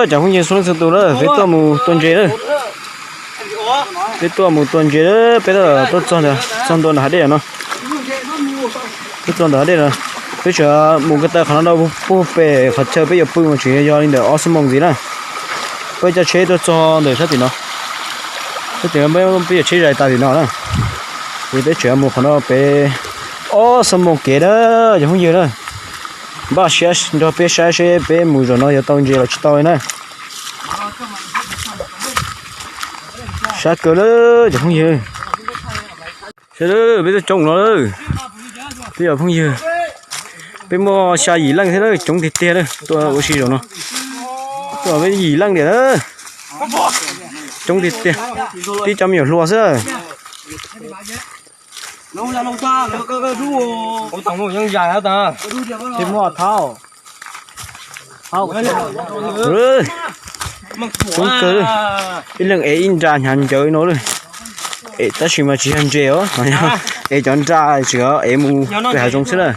Cov phooj ywg txhua leej txhua tus na, peb tuaj mus tua ntses na. Peb tuaj mus tua ntses, peb tuaj txog, txog ntua ntawm hav dej no. Peb txog ntawm hav dej no, peb tseem mus ko taw qhov no rau puag pem qhov chaw peb yuav pw mas tseem yog li ntawm ob xuab moos ntxiv na. Peb caij tsheb tuaj txog ntawm sab tim no, sab tim no peb yuav tsheb zais tas tim no na. Ces peb tseem mus qhov no pem ob xuab moos kev na, cov phooj ywg na. Npaj siab nrog peb saib seb peb mus zaum no yuav tau ntses los tsis tau li na. Sab kawg lawm cov phooj ywg. Sawv daws, peb tuaj coob no lawm. Peb cov phooj ywg, peb muaj xya yim leej thiab na, coob tiag tiag na, tuaj ua si zaum no. Tuaj peb yim leej tiag na. Coob tiag tiag. Tib cov me nyuam hluas xwb. Coob kawg, ib leeg ev ib nra hnyav ncawv no lawm. Ev tab sis mas tsis yog ntses os, ev cov nra tseem ev mus pem hav zoov xwb na.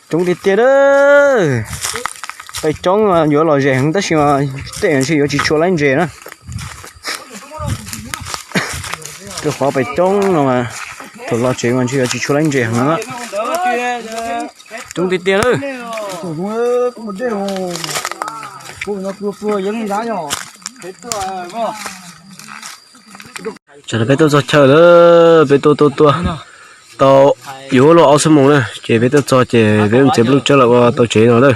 Coob tiag tiag. Pais coob mas yuav lom zem heev tab sis mas tej zaum ntshe yuav tsis tshua laib ntses na. Rau qhov pais coob no mas thaum los tsev mas ntshe yuav tsis tshua laib ntses heev na. Coob tiag tiag lawm. Tsam no peb tuaj txog chaw lawm, peb tuaj tuaj tuaj tau yuav luag ob xuab moos na, ces peb tuaj txog ces peb mus txiav nplooj tsawb los ua tau tsev no lawm.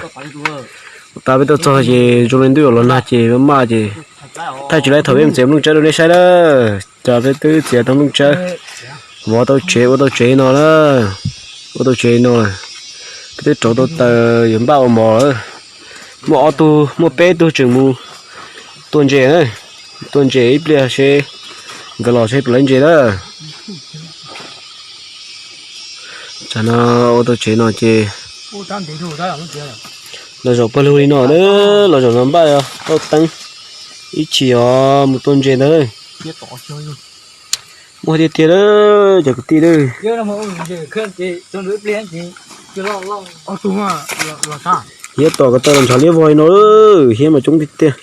Ua tas peb tuaj txog ces zoo li ntuj yuav los nag ces maj maj ces thaij tsis laib thaum peb mus txiav nplooj tsawb rau nej saib na. Cas peb twb txiav tau nplooj tsawb, vov tau tsev ua tau tsev no na, ua tau tsev no. Peb twb rauv tau taws yuav npaj ua mov lawm. Muaj ob tug, muaj peb tug tseem mus tua ntses na, tua ntses ib pliag seb nkawd los seb puas laib ntses na. Tsam no ua tau tsev no ces los zaum pawg lug li no na, los zaum no npaj tau teeb ib chim os mus tua ntses ntawd. Muaj tiag tiag lawm cov kwv tij lawm. Hiab tom ko taw los ntshav liab vog li no, hiab mas coob tiag tiag.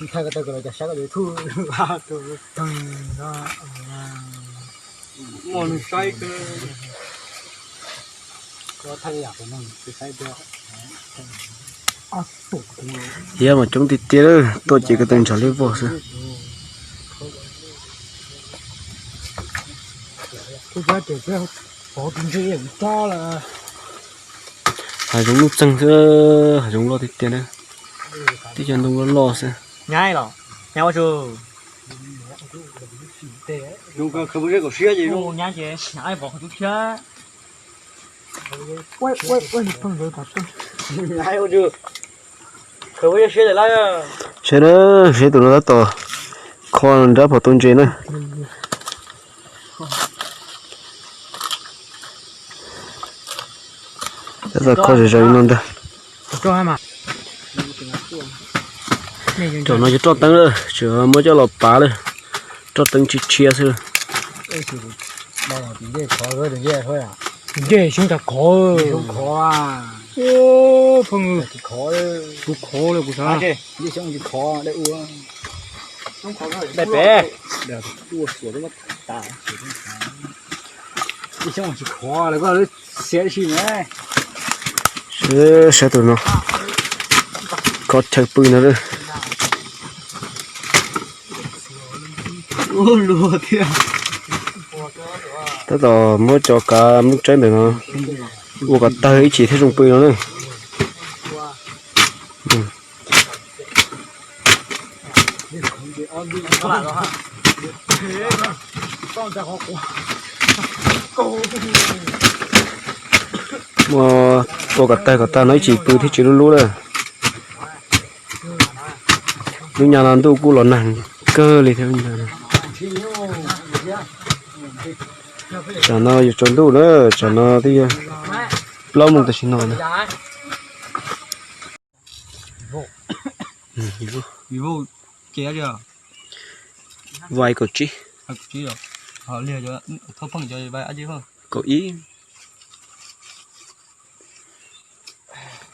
Hiab mas coob tiag tiag, tuaj ces ko taw ntshav liab vog xwb. Hav zoov nuj txeeg xwb, hav zoov loj tiag tiag na. Tib co ntoo loj loj xwb. Saib na, seb tus no tab tom kho nrab phom tua ntses na. Tab tom kho zom zaws li no ntag. Tom no yog roj teeb lawm, tseem muab coj los pav lawm. Roj teeb tsis tshiab xwb. Ncej xyoob tas khov. Phooj ywg, kuv khov lawm kuv xav. Daim pem. Saib tus no, kho chaw pw no lawm. Tab tom muab cov kav nplooj tsawb ntawm no ua kom tawg ib chim thiaj zoo pw no na. Muab ua kom tawg kom tag no ib chim pw thiaj tsis lub lub lawm. Lub nyab no ntuj kuj los nag kawg li thiab. Tsam no yuav tsaus ntuj na, tsam no twb yog plaub moos tam sim no na. Vivo, vivo, ces Vai kaum tsib. Kaum ib.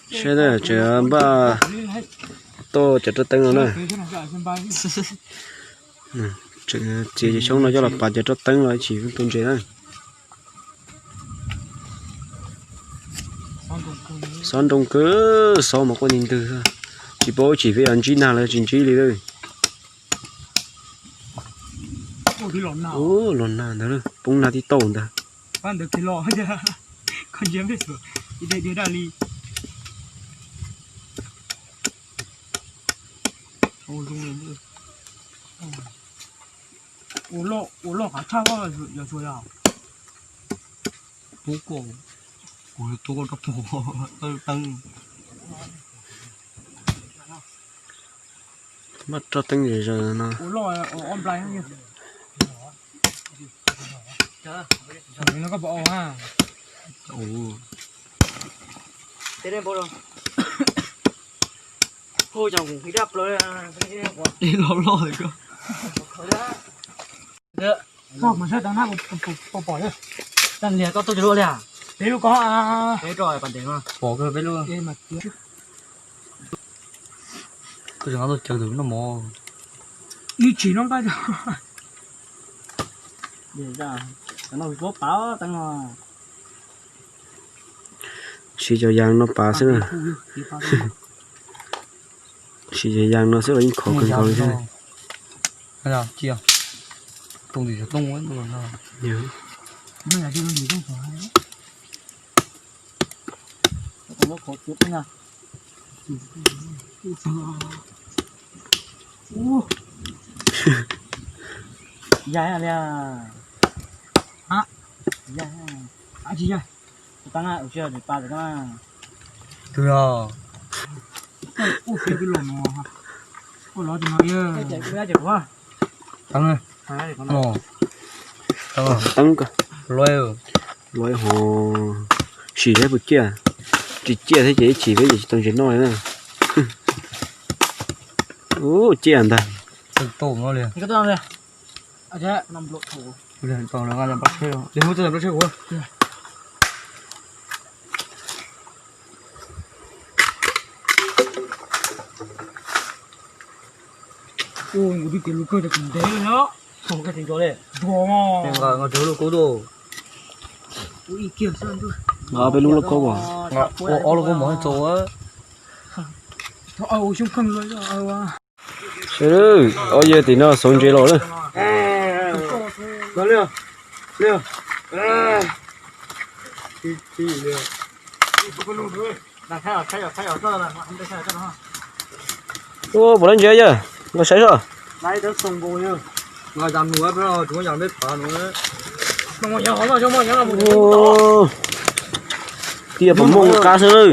Saib na, tseem npaj toj cov roj teeb no na. Txiav cov xyoob no coj los pav cov roj teeb los tsis tau ntses na. Xob nroo kawg, xob mas quaj nti ntwg, tsis paub tsis peb yog ntsib nag los tsis ntsib li lawm. Ub, los nag ntag, poob nag tib tauj ntag. Ua loj qhov tshaj yog tsuas yog pub kuv, kuv tu rau pem teeb. Muab roj teeb zom zaws no. Loj loj. Koj mus saib tau na, pom lias koj tuaj cov lub lias. Peb lub koj, peb roj pas ntes no. Pom kawg peb lub. Koj tseem tuaj cawv tus noj mov. Ib tsis noj nqaij. Siv cov yas no pav xwb na. Siv cov yas no xwb los yeej khov kawg nkaus li thiab. Tus os. Teeb, teeb ko, luaj ho sim saib puas ciaj. Tsis ciaj thiab ces ib chim peb ces tsis tau ntses noj li na. Ub, ciaj ntag. Nqa peb lub lauj kaub as. Ua ob lub kaub mov txo. Sawv daws, ob yawg tim no xauv ntses los lawm. Ua, puas lab ntses yawg? Nqa saib soj. Tiaj pom mooj qab xwb lawm.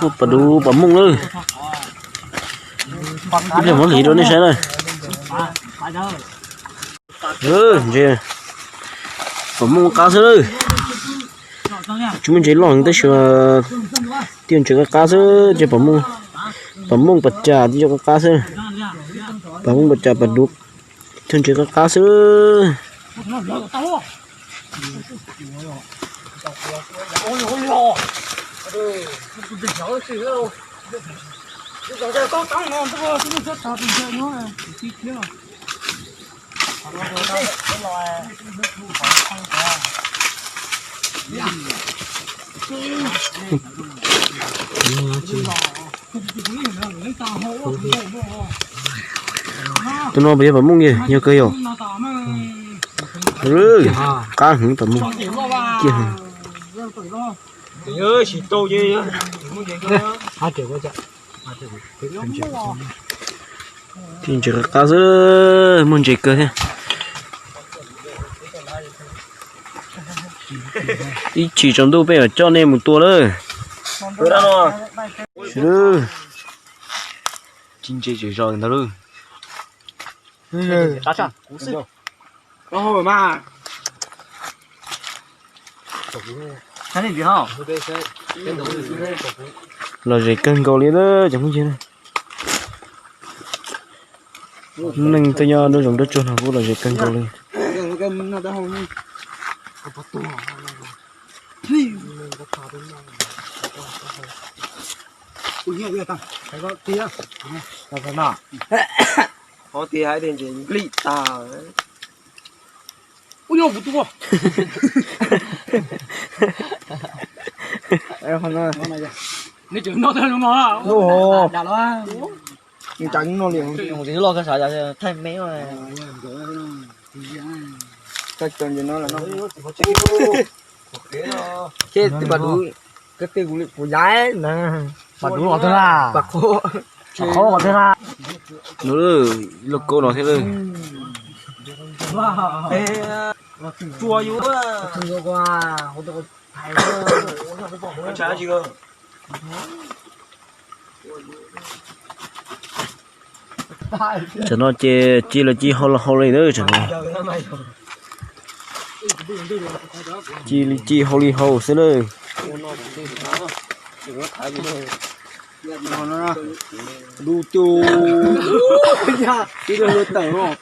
Ua, pas dub pom mooj lawm. Ib pliag muab hliv rau nej saib na. Ntses pom mooj qab xwb lawm. Tsis muaj ntses loj tab sis tiaj ntses qab qab xwb ces pom mooj, pom mooj pas cas tiaj qab qab xwb. Pom mooj pas cas pas dub, tiaj ntses qab qab xwb. Tus no puas yog pom mooj yog kawg yom? Qab heev pom mooj. Ciaj heev. Tiaj ntses qab qab xwb, muaj ntses kawg thiab. Ib chim tsaus ntuj peb yuav coj nej mus tua lawm. Tsis ntses tsis zos ntag lawm. Lom zem kawg nkaus li lawm cov phooj ywg. Neeg tuaj nyob nruab zoov nruab tsuag no kuj lom zem kawg nkaus li. Qhov tias hais tias ntshe nqlij tag. Ub, yog kuv tua. Nws tseem noj tag no. Nws tseem noj li. Thaij me. Thaij tau ntsis no lawm no. Ces twb pas dub, koj tej kuv li kuv yav na. Pas dub los twg na? Pas qhov, pas qhov los twg na? Nws loj kawg no thiab lawm. Tsuas yus. Tam no ces ci los ci hau los hau li na tam no. Ci li ci hau li hau xwb lawm. Dub cus. Tib tug luag tawm los.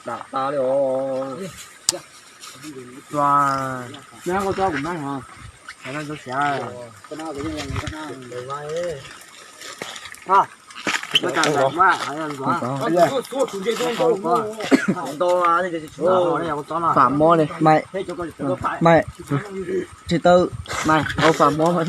Dam tas li os. Koj tso kuv nab hov. Fam mob ne, mai, mai, tsis tau, mai, au fam mob mas.